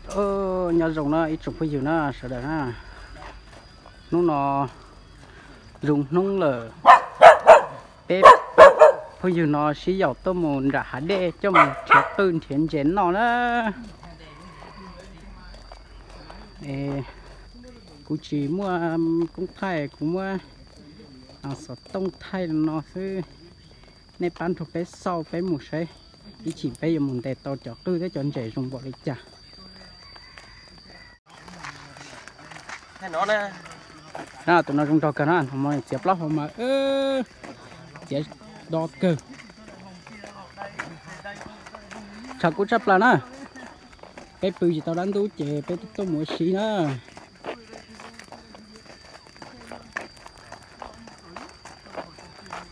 Nyob zoo na ib tsoom phooj ywg na sawv daws na, hnub no zoo hnub lawm, peb phooj ywg no sib yaum tuaj mus nram hav dej coj mus nrhiav qwj nrhiav ntses noj na. Kuv tsis muaj koob thaij, kuv muab xov tooj thaij no xwb. Nej pab nrog peb xauj peb mus saib, ib chim peb yuav mus ntes tau cov qwj thiab cov ntses zoo npaum li cas. Tus no zoo nraug kawg na, txiav plaub hau mas txiav do kawg. Tshav kub tshaj plaws na, peb pw tsis tau dab ntub ces peb tuaj mus ua si na.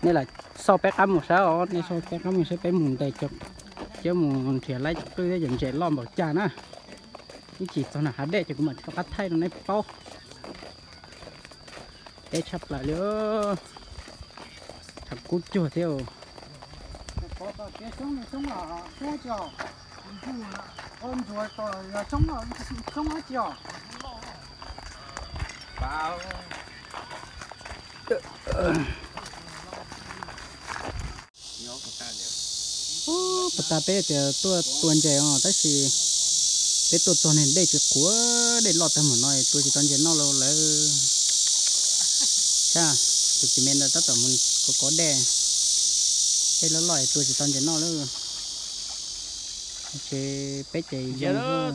Nej lam xauj peb qab mus saib os, nej xauj peb qab mus saib peb mus ntes cov, coj mus nrhiav laib cov qwj thiab cov ntses loj npaum cas na. Ib chim txog nram hav dej ces kuv mam rov qab thaij rau nej paub. Deb tshaj plaws li, tshav kub cuag thiab. Puag ta peb tias tuaj tua ntses os, tab sis peb tuaj txog niag dej tsis qhuav, dej loj tag mus no tua tsis tau ntses noj lauj lawm. Sab tus txiv me ntawd tab tom mus kov kov dej, dej loj loj tua tsis tau ntses noj lawm. Ces peb ces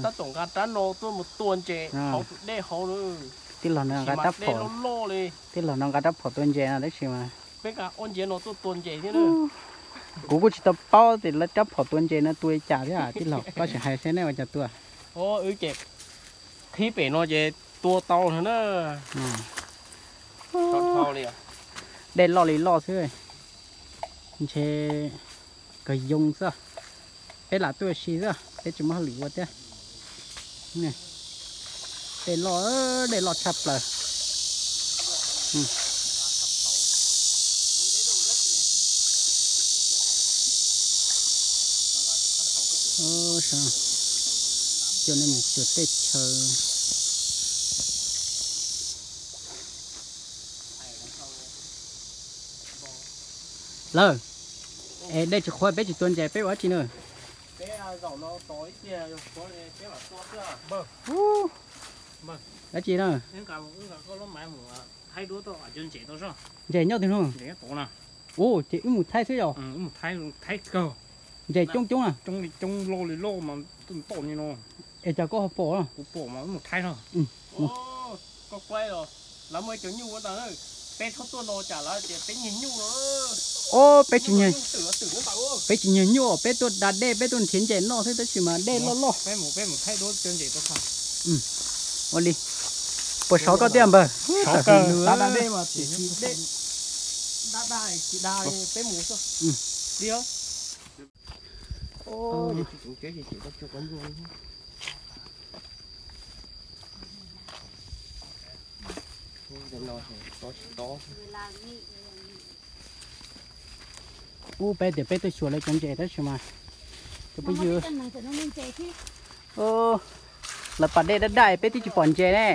tab tom nqa rab no tuaj mus tua ntses hauv tus dej hauv. Tij laug nqa rab phom, tij laug no nqa rab phom tua ntses no tab sis mas kuv kuj tsis tau paub tias lawv rab phom tua ntses no tua li cas thiab, tij laug koj sim hais seb nej ua cas tua. Wb ces qhib pem no ces tua tau na. Dej loj li loj xwb, ntshe kawg yoo xwb. Peb lam tuaj ua si xwb, peb tsis muaj hauj lwm ua thiab. Dej loj, dej loj tshaj plaws. Coj nej mus xyuas teb chaws. Lawm, es dej tsis qhuav peb tsis tua ntses peb ua dab tsi na? Dab tsi na? Ntses nyob twg no? Ua ces wb mus thaij xwb yog? Ntses coob coob na. Es cas koj ho pom? Os, peb tsis, peb tsis nyiag nyuj, peb tuaj da dej, peb tuaj nrhiav ntses noj xwb tab sis mas dej loj loj. Ua li, puas sov koj thiab npawg? Ub, peb tias peb tuaj xyuas lawv cov ntses tab sis mas cov phooj ywg, lawv pas dej daj daj peb twb tsis pom ntses ne.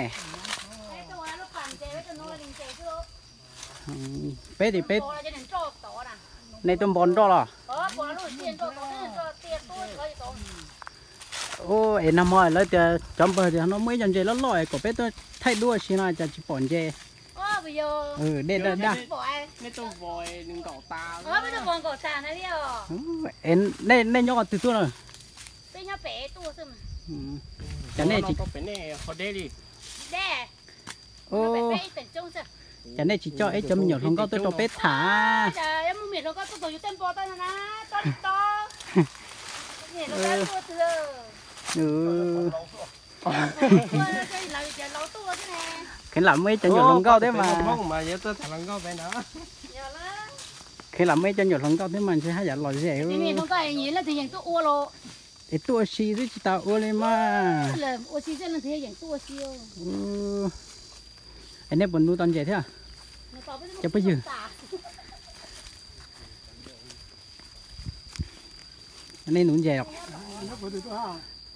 Peb tias peb, nej tuaj npo nroj los? Ub, es nag hmo lawv tias cov npawg tias no muaj ib co ntses loj loj es kom peb tuaj thaij duab si no cas tsis pom ntses. Dej daj daj. Nej nyob qhov twg tuaj na? Cas nej tsis, cas nej tsis coj ib cov me nyuam hluas nkauj tuaj rau peb tham? Kheev lam muaj ib cov nyuam hluas nkauj thiab mas, kheev lam muaj ib cov nyuam hluas nkauj thiab mas ntshe haj yam lom zem. Es tuaj ua si xwb tsis tas ua li mas. Es nej puas ntu tau ntses thiab? Cov phooj ywg, nej ntu ntses os?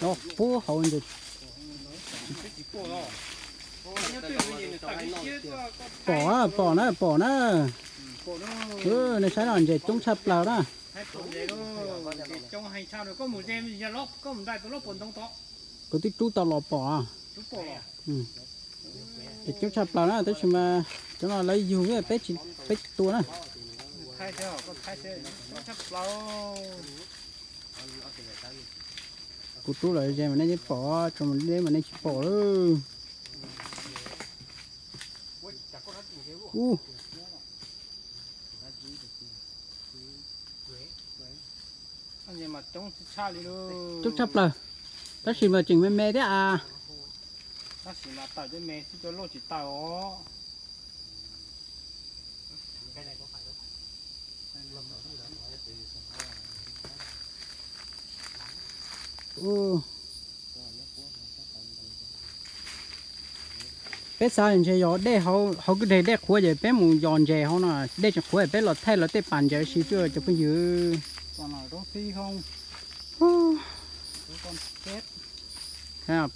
Nyob puag hauv ntses. Pom na, pom na, pom na. Nws saib no ntses coob tshaj plaws na. Kuv twb rub tau los pom. Ntses coob tshaj plaws na, tab sis mas cov no lawv yug peb tsis, peb tsis tua na. Kuv rub lawm ze mas nej yeej pom, tso mas deb mas nej tsis pom lawm. Ub. Coob tshaj plaws, tab sis mas tseem me me thiab as. Tab sis mas tawm tej me xwb, cov loj tsis tawm os. Peb xav ntshe yog dej hauv, hauv kwj deg dej qhuav ces peb mus yos ntses hauv no, dej tsis qhuav peb los thaij lawv tej pas ntses si xwb cov phooj ywg.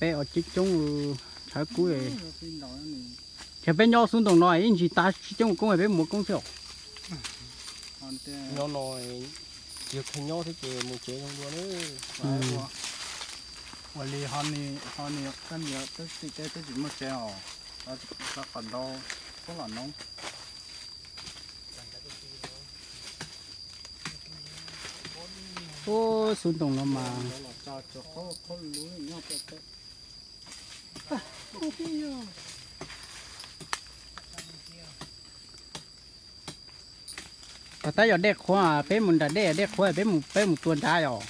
Peb os coob coob, tshawv kub. Ces peb nyob xub ntoos no ib ntsis tas sib coob mus koob peb mus koob xwb os. Nyob no yog kheev nyob thiab ces mus tsev zoo dua na. Ua li ho ni, ho ni, koj niam twb tsis muaj tsev os, qhov ntau koj los noob. Ub, xub ntoos no mas. Los tso tsuas qhov qhov lus nyob pem pem. Puas tab yog dej qhuav, peb mus nram dej, dej qhuav peb mus, peb mus tua nrad yom.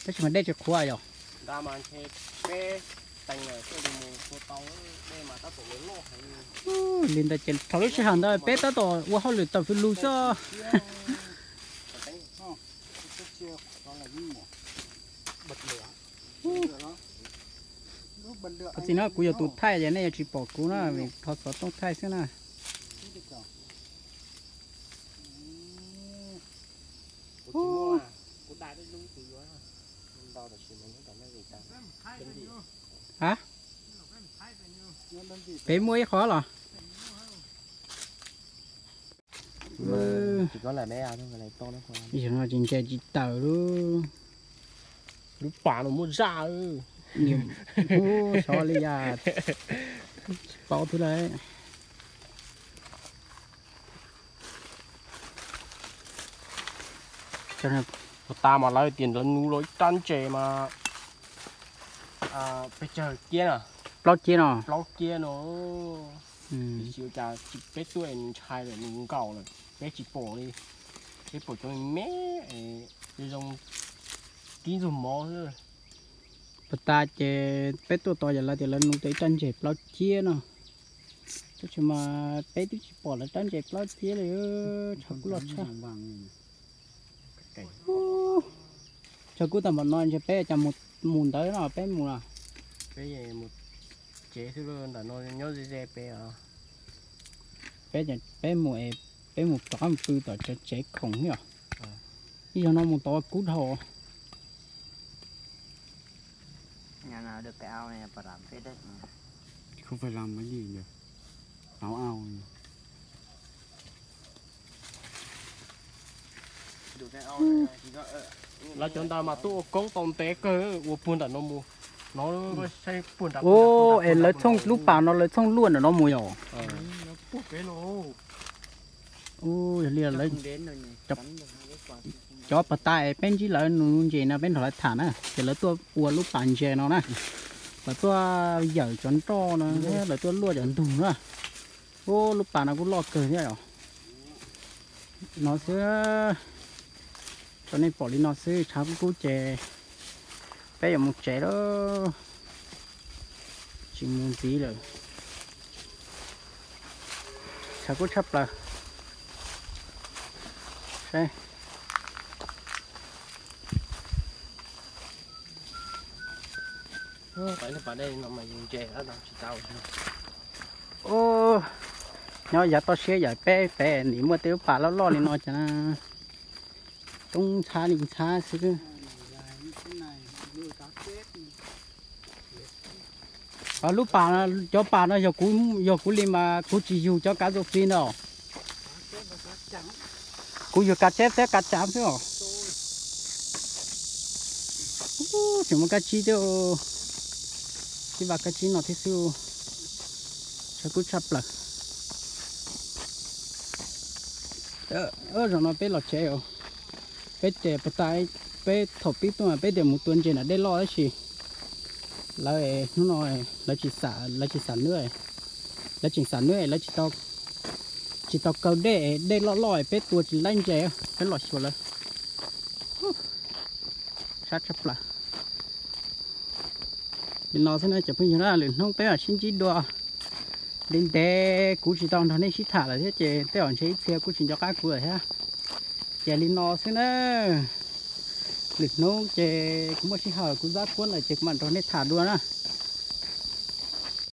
Tab sis mas dej tsis qhuav yom. Li ntawd ces thaum lub sij hawm ntawd peb tab tom ua hauj lwm tawm fws lug xwb. Thov txim na, kuv yog tus thaij ces nej yuav tsis pom kuv na, vim thov xov tooj thaij xwb na. Ha, peb muaj ib qho los. Yog no tsis ntse tsis tawm lub, lub pas no muaj zaj. Xyov li yam, tsis paub thiab lauj. Puag ta mas lawv tias lawv nuv los ib rab ntses mas pes tsawg kiab na? Plaub kiab no. Plaub kiab no. Tiam sis ua cas peb tuaj ntshai lawm, nws nkaum lawm peb tsis pom li. Peb pom cov me me zoo tib ntxuag mov xwb. Puag ta ces peb tuaj tos yog lawv tias lawv nuv tau ib rab ntses plaub kiab no. Tab sis mas peb twb tsis pom lawv rab ntses plaub kiab li, tshav kub los tshaj. Tshav kub tag npaum no ntshe peb cas mus ntawd no, peb mus los. Peb mus tsev xwb, ntawm no nyob ze ze peb os. Peb, peb mus, peb mus rov qab mus pw tom tsev khoom thiab os. Ib zaug no mus tod kub dhau. Không phải làm cái gì nhỉ? Áo ao nhỉ? Lawv cov ntawd mas tuaj ua koob tau ntev kawg, ua puag nram no mus. No, puag nram, es lawv txhooj lub pas no lawv txhooj luaj nram no mus yom? Yog li lawv, cov puag ta es peb ntsib lawv nuv ntses no peb nrog lawv tham na, ces lawv tuaj ua lub pas ntses no na, lawv tuaj yawm cov nroj no, lawv tuaj luaj cov ntug na. Ub, lub pas no kuj loj kawg thiab os. No xwb, tso nej pom li no xwb, tshav kub kub ces peb yuav mus tsev lawm. Tsis mus ntxiv lawm, tshav kub tshaj plaws. Nyob yav toj siab yam peb pem nim muaj tej lub pas loj loj li no ces na, toob ntxhab li ntxhab xwb. Lub pas, cov pas no yog kuv li mas kuv tsis yug cov kav txuj fli ntawd. Kuv yug kav tseb thiab kav tsav xwb os. Tseem muaj kab tsib thiab, tib vaj kab tsib no thiab xwb. Tshav kub tshaj plaws. Zaum no peb los tsev os. Peb ces puag ta, peb thaum pib tuaj peb tias mus tua ntses nram dej loj tab sis lawv hnub no lawv tsis xam, lawv tsis xam nwb, lawv tseem xam nwb lawv tsis tau kaw dej, dej loj loj peb tua tsis laib ntses, peb los xyuas lawv. Sab tshaj plaws. Li no xwb na cov phooj ywg na, lwm hnub peb mam sib ntsib dua. Ntev ntev kuv tsis tau nrog nej sib tham lawm thiab ces tej zaum ntshe ib txhia kuj tsis nco qab kuv lawm thiab. Ces li no xwb na, lwm hnub ces kuv muaj sij hawm kuv zab kuab lawm ces kuv mam nrog nej tham dua na.